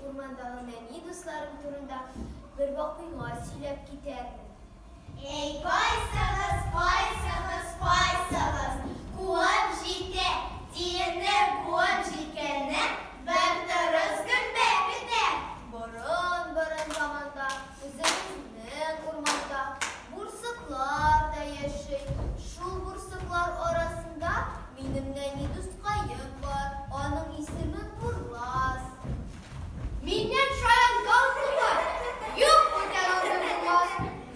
Урмандагы нәни дусларым турында бер вакыйга сөйләп китәрмен. Әй, кайсыгыз, кайсыгыз, кайсыгыз, куып җитә, тиенне куып җиткәнне бер тырыс гөмбә көтә. Борын-борын заманда үзебезнең урманда бурсыклар да яши. Шул бурсыклар арасында минем нәни дускаем бар, аның исеме Бурлас. Миннән шаян дан кубар, юк бүтән андый булмас.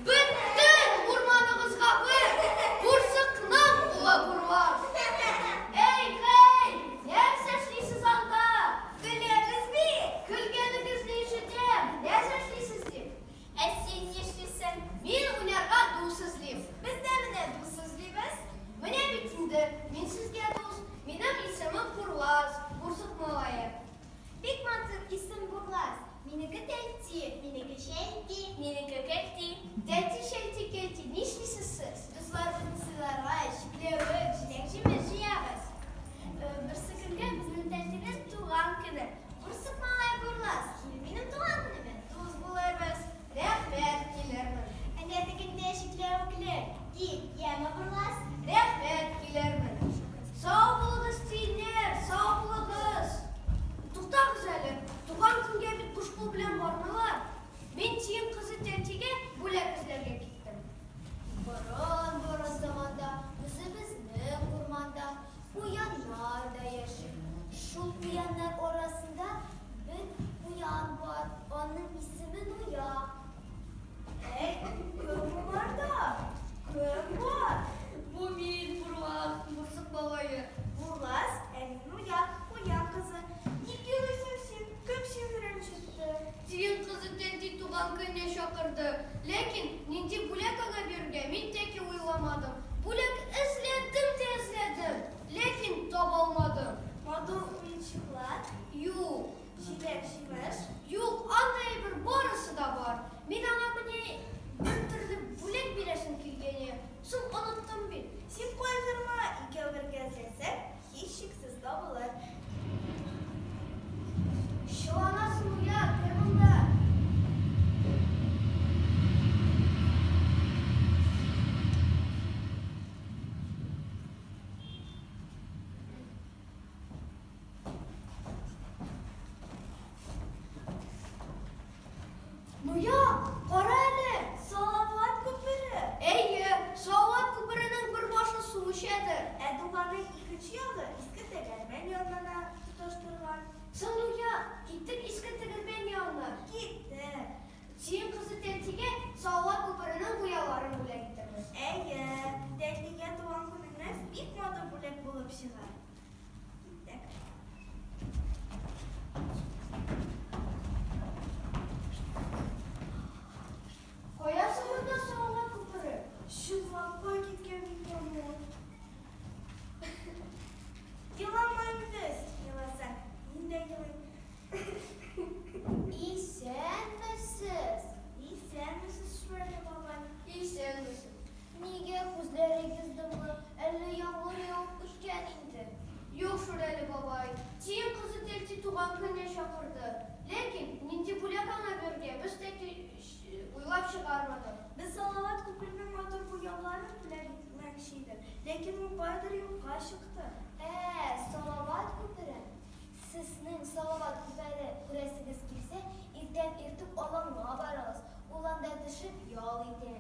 Бөтен урманыгызга бер бурсыкның улы Бурлас. Әй, һәй, нәрсә эшлисез анда? Көләбез бит. Көлгәнегезне ишетәм, нәрсә эшлисез дим. Ә син нишлисең? Мин уйнарга дус эзлим. Без дә менә дус эзлибез. Менә бит инде, мин сезгә дус. Минем исемем Бурлас, бурсык малае. Бик матур исем Бурлас. Минеке Тәлти, минеке Чәлти, минеке Кәлти. Тәлти, Чәлти, Кәлти, нишлисез сез? Дусларыбызны сыйларга чикләвек, җиләк-җимеш җыябыз. Берсе көнгә безнең Тәлтинең туган көне. Бурсык малай Бурлас, кил минем туган көнемә, дус булырбыз. Рәхмәт, килермен. Әнә тегендә чикләвекле. Кил, яме, Бурлас. Рәхмәт, килермен. Сау булыгыз, тиеннәр, сау булыгыз. Туктагыз әле, туган көнгә бит буш кул белән бармыйлар. Мин тиен кызы Тәнтигә бүләк эзләргә киттем. Борын-борын заманда үзебезнең урманда куяннар да яши. Шул куяннар арасында бер куян бар, аның исеме Нуя. Әй, кем монарда? Кем бар? Бу мин, Бурлас, бурсык малае. Бурлас, ә мин Нуя, куян кызы. Ник елыйсың син? Кем сине рәнҗетте? Тиен кызы Тәнти туган көненә чакырды. Ләкин нинди бүләк аңа бирергә мин тәки уйламадым. Бүләк эзләдем дә эзләдем, ләкин таба алмадым. Матур уенчыклар? Юк. Җиләк-җимеш? Юк, андый әйбер барысы да бар. Мин аңа менә бер төрле бүләк бирәсем килгәне. Соң оныттым бит. Син кайгырма, икәү бергә эзләсәк, һичшиксез табылыр. Чыланасың, уя, кер монда. Нуя, кара әле! Салават күпере! Әйе, Салават күперенең бер башы су эчәдер. Ә дуганың икенче ягы Иске Тегермән янына тоташтырган. Соң, Нуя, киттек Иске Тегермән янына. Киттек. Тиен кызы Тәнтигә Салават күперенең буяуларын бүләк итербез. Әйе, Тәнтигә туган көненнән бик матур бүләк булып чыгар. Киттек. Кая соң монда Салават күпере? Чынлап, кая киткән микән ул? Елама инде, син еласаң, мин дә елыйм. Исәнмесез! Исәнмесез, Шүрәле бабай. Исәнмесез. Нигә күзләрегез дымлы, әллә яңгыр явып үткән инде? Юк, Шүрәле бабай, тиен кызы Тәлти туган көненә чакырды. Ләкин нинди бүләк аңа бирергә, без тәки уйлап чыгармадык. Без Салават күперенең матур буяуларын бүләк итмәкче идек, ләкин ул каядыр юкка чыкты. Ә, Салават күпере? Сезнең Салават күпере күрәсегез килсә, иртән иртүк аланга барыгыз, ул анда төшеп ял итә.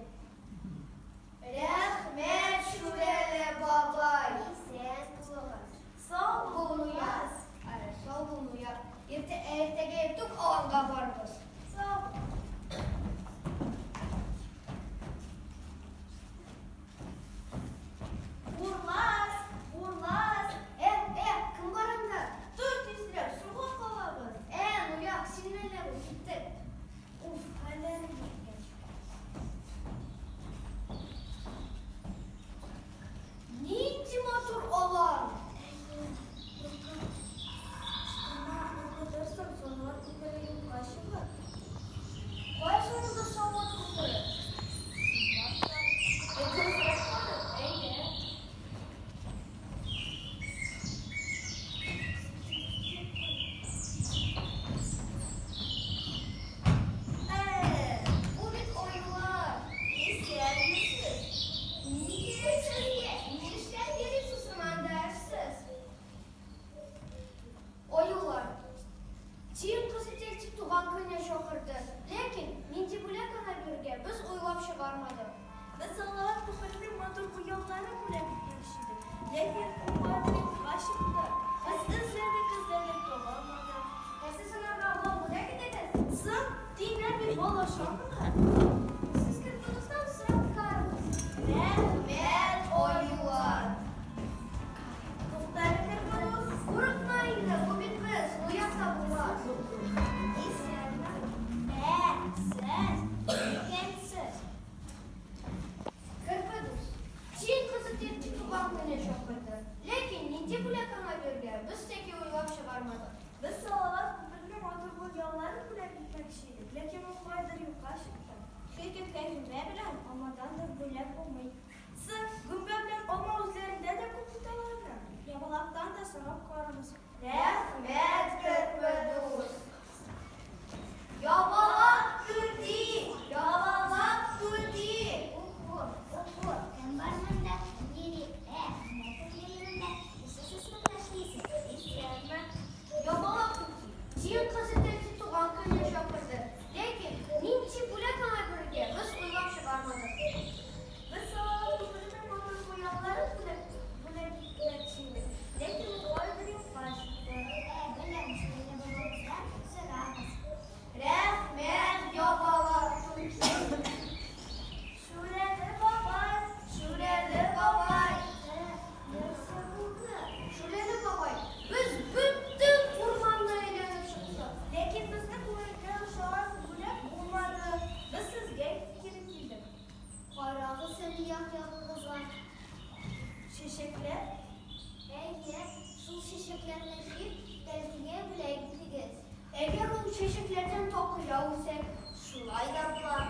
Рәхмәт, Шүрәле бабай! Исән булыгыз. Сау бул, Нуяз. Сау бул, Нуяз. Иртә, иртәгә иртүк аланга барырбыз. Сау бул. Бурлас, Бурлас. Ә, ә, кем бар анда? Тор тизрәк, соңга калабыз. Ә, Нуяк, син мәллә бу, киттек. Уф, хәлләрем беткән. Нинди матур алан! Әйе, куркып. Кычкырма, куркытырсың, Салават күпере юкка чыгар. Без Салават күперенең матур буяуларын бүләк итмәкче идек. Ләкин ул каядыр юкка чыкты. Без эзләдек, эзләдек, таба алмадык. Ә сез аларга бал бүләк итегез. Соң, тиеннәр бит бал ашамыйлар. Сез Керпе дустан сорап карагыз. Рәхмәт, аюлар. Туктале, Керпе дус. Курыкма инде, бу бит без, ул якта булмас. Исәнме? Ә, сез, икәнсез. Керпе дус, Тиен кызы Тәтти туган көненә чакырды. Ләкин нинди бүләк аңа бирергә, без тәки уйлап чыгармадык. Без Салават күперенең матур буяуларын бүләк итмәкче идек. Ләкин ул каядыр юкка чыкты. Чөнки гөмбә белән алмадан да бүләк булмый. Соң, гөмбә белән алма үзләрендә дә күп бит аларның. Ябалактан да сорап карагыз. Рәхмәт, Керпе дус. Ябалак түти, ябалак түти. Уху, уху, кем бар монда? Кем йөри? Ә, менә кем йөри монда? Нәрсә сез монда эшлисез? Исәнме? Ябалак түти, Тиен кызы Тәти туган көненә чакырды. Ләкин нинди бүләк аңа бирергә, без уйлап чыгармадык. Без Салават күперенең матур буяуларын бүләк бүләк итмәкче идек. Ләкин ул каядыр юкка чыкты. Ә, беләм, шүрәле бабабыздан сорагыз. Рәхмәт, ябалак түти. Шүрәле бабай, Шүрәле бабай. Ә, нәрсә булды? Шүрәле бабай, без бөтен урманны әйләнеп чыктык. Ләкин безнең күңелгә ошаган бүләк булмады. Без сезгә кире килдек. Карагыз әле як-ягыгызга. Чәчәкләр. Әйе, шул чәчәкләрне җыеп, Тәтигә бүләк итегез. Әгәр ул чәчәкләрдән такыя үсә, Шулай да була.